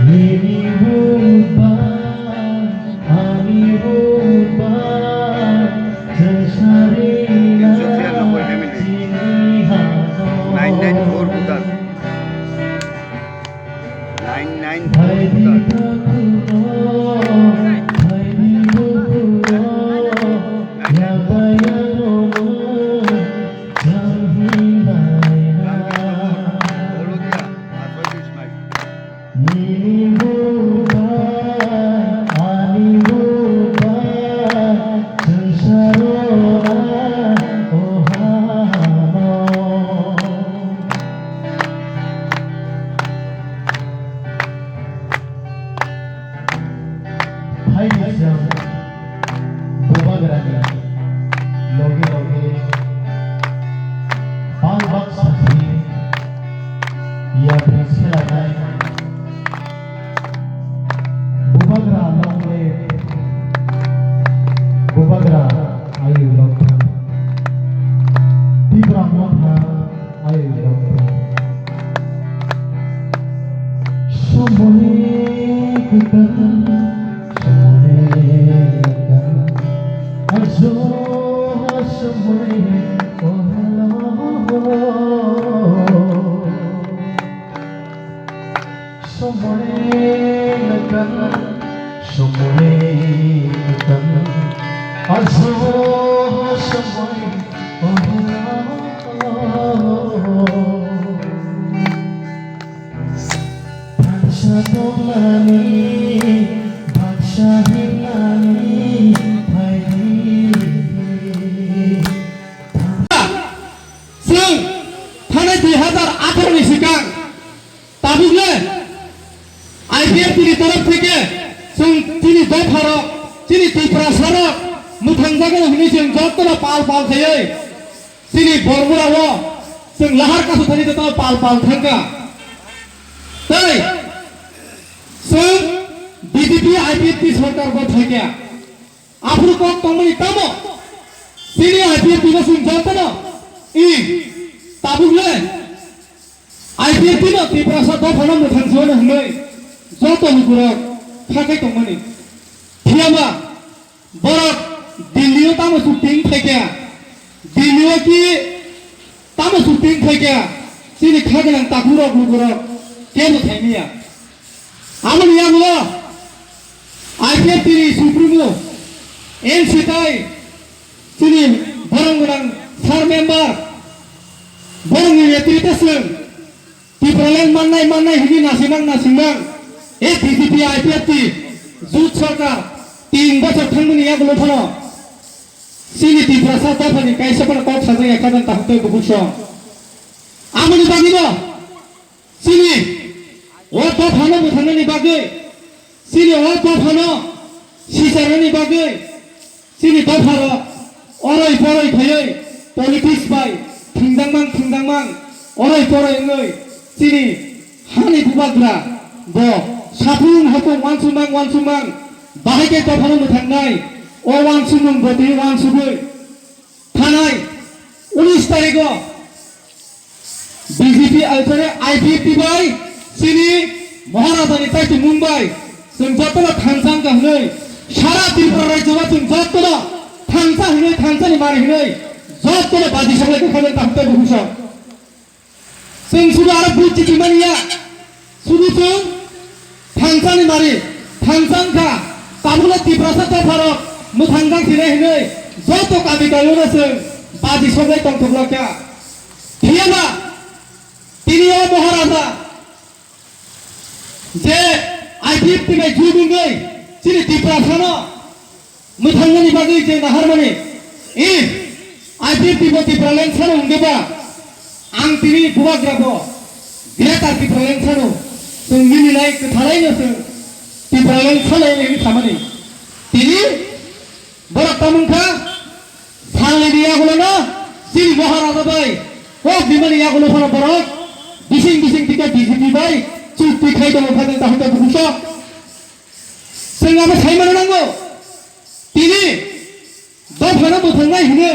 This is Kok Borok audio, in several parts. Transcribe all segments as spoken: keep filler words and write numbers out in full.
Nini buba, ani buba, chwng sarina chini hano. Nine nine four voter. Nine nine four voter. Nini buba, ani buba, chwng sarona o hano. Phaidi chwng bubagrani loge loge bang baksa khe yapri selainai. Bubagra long live, bubagra ayu long thang. Tipra motha ayu long thang. Somoi kwtal, somoi kwtal, ajo somoi kwtal. Somoi kwtal, somoi kwtal, ajo somoi kwtal. Baksa tongmani, baksa himnani phaidi. Chwng thanai dui hazar atharo ni swkang tabukle I P F T ni torof theke chwng chini dopharok, chini Tiprasarok mwthangjagwi hwnwi chwng jotono pal pal khaiwi chini Bormura o chwng lahar kasu thani jotono pal pal thangkha. Tei chwng B J P I P F T sorkar bo phaikha. Aphuru kok tongmani tamo? Chini I P F T no chwng jotono i tabukle I P F T no Tiprasa dophano mwthang suwano hwnwi joto lukurok kha khai tongmani. Phiyaba borok Delhi o tamo chukting phaikha, Delhi o ki tamo chukting phaikha, chini kha gwnang takhurok lukurok kebo thaimiya. Aboni yagulo I P F T ni Supremo, N C tai chini borong gwnang sir member, borongni netrite chwng Tipraland mannai mannai hwnwi nasimang nasimang, e B J P I P F T jut sarkar tin bochor thangmani yagulo phano chini Tiprasa dophani kaisa phano kok sajak ya kha dan tahuk tei bukhuk song. Aboni bagwi bo Chini o dophano mwthangnani bagwi, chini o dophano sicharnani bagwi, chini dopharok oroi poroi khaiwi politics bai thwngjakmang thwngjakmang oroi poroi wngwi chini hani bubagra bo satung hatung uansukmang uansukmang bahai khe dophano mwthangnai o uansukmung bo tini uansugwi thanai unis tarikh o B J P, ah, sorry, I P F T bai chini Maharajani taichumung bai chwng jotono thansa wngkha hwnwi sara Tripura rajyo o chwng jotono thansa hwnwi thansani mari hwnwi jotono baji saklai kha khajan tahuk tei bukhuk song. Chwng sudu aro buji di manya. Sudu chwng thansani mari, thansa wngkha, tabukle Tiprasa dopharok mwthangjak sinai hwnwi joto kami kaiwino chwng baji soklai tongthok lakha. Phiyaba tini o Maharaja je I P F T bai jui bungwi chini Tiprasano mwthangnani bagwi je naharmani, i, I P F T bo Tipraland sano hwnkhe ba, ang tini bubagra bo Greater Tipraland sano chwng milinai kwthalaino chwng Tipraland sano hwnwi samani. Tini borok tamo wngkha salnini yagulono chini Maharaja bai kok bimani yagulo phano borok bising bising tike B J P bai chukti khai tongo kha jang tahuk tei bukhuk sok. Chwng abo sai mano nango. Tini dophano mwthangnai hwnwi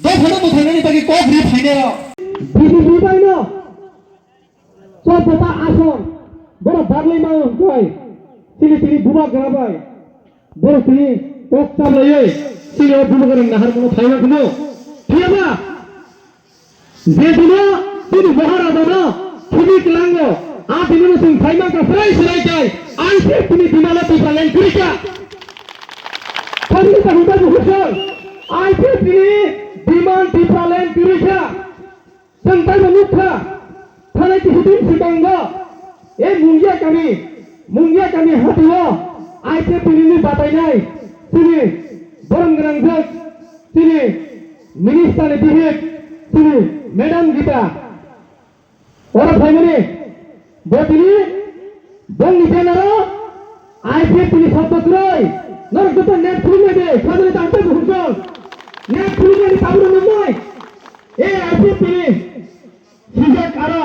Dophano mwthainani bagwi kok ri phainai rok. B J P bai no chobota aswk borok barlai mano hwnkhe chini tini bubagra bai borok tini kok chaplaiwi chini o bubagra nahar mano phaima kuno. Phiyaba je dino chini Maharaja no thumwi kwlango, a dino no chwng phaima ka srai srai kai I P F T ni demand o Tipraland kwrwi kha. Thani ta hwnba buhusol I P F T ni demand Tipraland kwrwi kha. Chwng taibo nukha, thanai kisi din swkango, e Mungia kami, Mungia kami hatio I P F T ni batainai chini borom gwnangjak, chini minister ni bihik, chini Madam Gita. Oro phaimani bo tini bongni banner o I P F T ni sabda kwrwi. Norok joto net khulumnai de, saboni tangtai buhusol. Net khulumnai ni tabukno nuknai. E I P F T ni sijak aro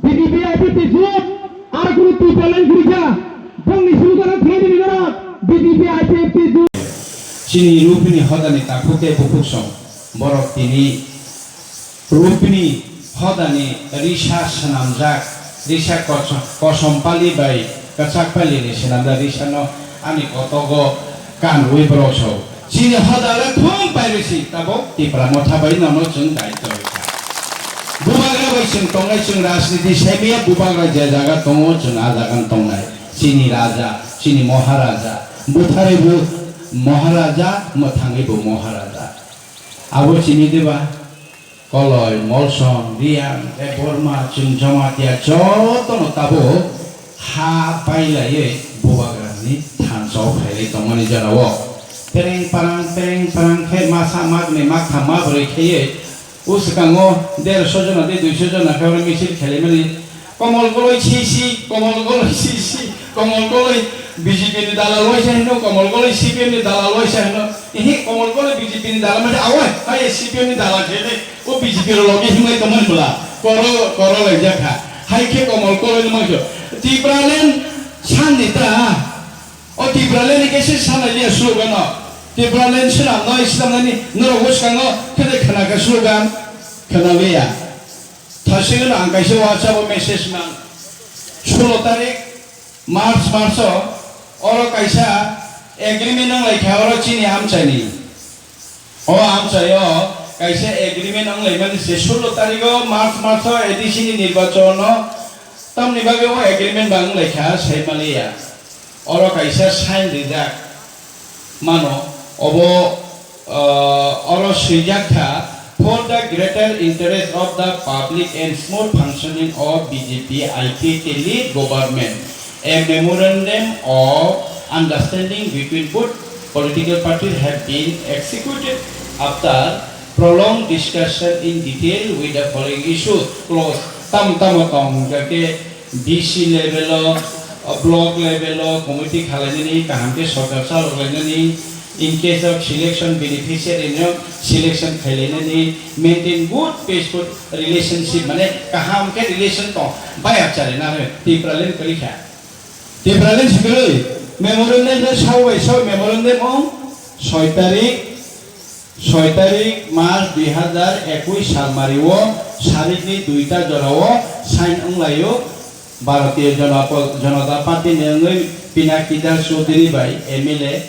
B J P I P F T jut aro kunu Tipraland kwrwi kha. Bongni sulugo no khlai di norok B J P I P F T jut. Chini rupini hodani takhuk tei bukhuk song borok tini rupini hodani risa swnamjak, risa kosom, kosom pali bai kwchak pali ni swnamjak risa no ani kotogo kanwi borok song. Chini hoda le thum pairisi tabok Tipra Motha bai nono chwng daityo rwkha. Bubagra bai chwng tongnai, chwng rajniti saimaya, bubagra je jaga tongo chwng a jaga no tongnai. Chini raja, chini Maharaja, butharwi bo Maharaja, mwthangwi bo Maharaja. Abo chini diba? Koloi, Molsom, Riyang, Debbarma, chwng Jamatia jotono tabuk ha pailaiwi bubagrani thansa o phailai tongmani jorao. Pereng parang, pereng parang khe masa magni, magtham, mabrwi khaiwi o swkango derso jona tei duiso jona khe oro misil khailaimani. Komol goloi si si, komol goloi si si, komol goloi B J P ni dalal waisa hino, komol goloi C P M ni dalal waisa hino. Ihi komol goloi B J P ni dalal mani awai, hai C P M ni dalal khe nai, o B J P rok logi himlai tongmani bwla, koro, koro laijak kha. Hai khe komol goloi no mangso. Tipraland sanni ta, o Tipraland ni khe se sanai liya slogan no. Tipraland swnam noi, swnam nani norok bwskango khe de khna kha slogan, khna liya. Thasingno ang kaisa WhatsApp o message mang. Sulo tarik March, March o oro kaisa agreement wng lai kha oro chini amchaini. O amchai o kaisa agreement wng lai mani se sulo tarik o March, March o A D C ni nirbachon o tamni bagwi o agreement ba wng lai kha sai maliya. Oro kaisa sign rijak mano, obo, ah, oro swijak kha, "For the greater interest of the public and smooth functioning of B J P I P T led government, a memorandum of understanding between both political parties have been executed after prolonged discussion in detail with the following issues." Clause tam tamo tong hwnkha khe D C level o, o block level o committee khalainani, kaham khe sorkar chalok lainani, in case of selection beneficiary no selection khailainani, maintain good peaceful relationship, mane kaham khe relation tong, bayap chari na hoi, Tipraland kwrwi kha. Tipraland si kwrwi, memorandum no sao bai sao memorandum o soi tarik, soi tarik March dui hazar ekush salmari o sarikni duita jora o sign wng lai o Bharatiya Jana-, Janata Party ni wngwi Pinaki Das Chaudhary bai M L A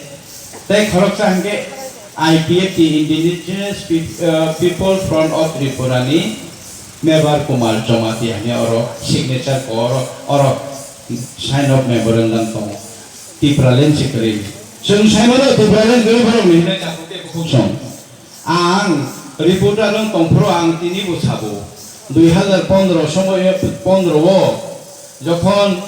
tei khoroksa hwnkhe I P F T Indigenous Peop-, uh, People Front of Tripura ni Mebar Kumar Jamatia hwnwi oro signature ko oro, oro sign of memorandum tongo. Tipraland si kwrwi. Chwng sai mano Tipraland kwrwi borok ni hwnwi chakuk tei bukhuk song. Ang reporter wng tongphuru ang tini bo sabo. Dui hazar pondro somoy, pondro o jokhon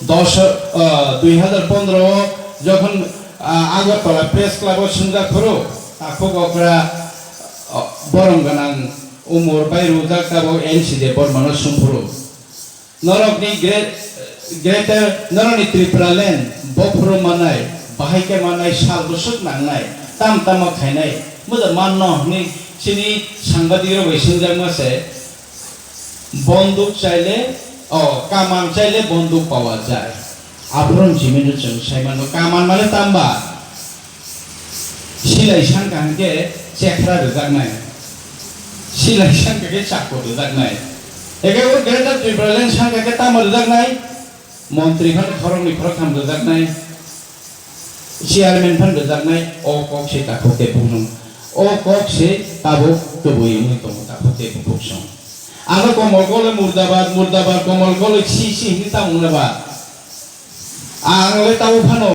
dos, ah, dui hazar pondro o jokhon, ah, Agartala Press Club o swngjak phuru takhuk okra, ah, borom gwnang umor bai rwjak tabok N C Debbarma no swngphuru. Norokni gre-, greater, norokni Tripuraland bophuru mannai, bahai khe mannai, sal bwswk nangnai, tam tamo khainai, moja manno hwnwi chini sangbadik rok bai swngjakma se, bonduk chaile, o, kaman chaile bonduk pawa jai. Aphuru jimino chwng sai mano, kaman mane tamba? Silai sangkha hwnkhe Chekhra rwjaknai, silai sangkha khe chakko rwjaknai, eke o Greater Tipraland sangkha khe tamo rwjaknai, montri phano khoroknwi khoroktham rwjaknai, chairman phano rwjaknai, o kok se takhuk tei bukhuk, o kok se tabuk kwbwi wngwi tongo takhuk tei bukhuk song. Ano Komol Koloi murdabad, murdabad Komol Koloi si si hinwi tamo wngna ba? Ang le tabuk phano